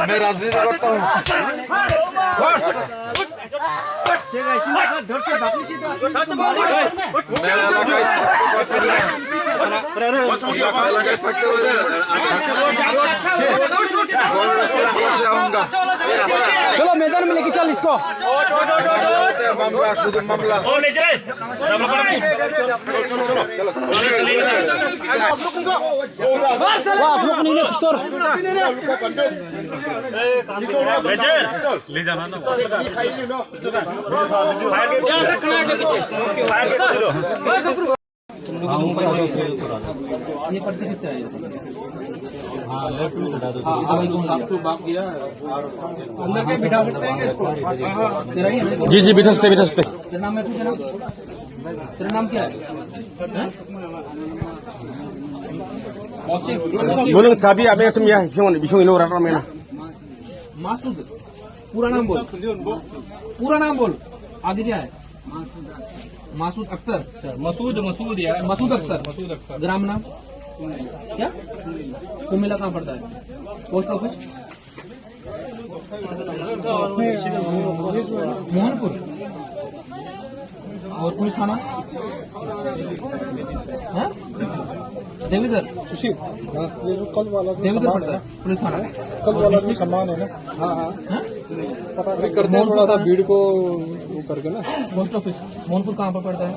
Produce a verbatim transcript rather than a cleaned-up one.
मैं राजनीति करता हूँ। चलो, मैदान में लेके चल इसको। मामला, शुद्ध मामला। वो आप लोग नहीं, नहीं, पिस्तौल। ले जाना ना। ये पर्ची किसका है? हाँ, लेफ्ट में हटा दो। हाँ, हाँ, भाई, कौन आपको बाप गया? अंदर पे बिठा सकते हैं क्या इसको? जी, जी, बिठा सकते, बिठा सकते। तेरा नाम है, तेरा नाम? तेरा नाम क्या है? हैं? मौसी। Munung chabi abe sem ya, bisong ino rara mena. Masood. पूरा नाम बोल। पूरा नाम बोल। आगे क्या है? मासूद अख्तर। मसूद, मसूद यार। मसूद अख्तर। मसूद अख्तर। ग्राम नाम क्या? कुमिल्ला कहाँ पड़ता है? Post office? मोहनपुर। और पुलिस थाना? हाँ? देविंदर। सुशील, हाँ, ये जो कल वाला जो देविंदर सामान पड़ता है ना, है, पुलिस थाना। कल वाला जो सामान है ना, हाँ, हाँ। हाँ? पता नहीं, करते हैं थोड़ा सा भीड़ को वो करके ना। पोस्ट ऑफिस, मोहनपुर कहाँ पर पड़ता है?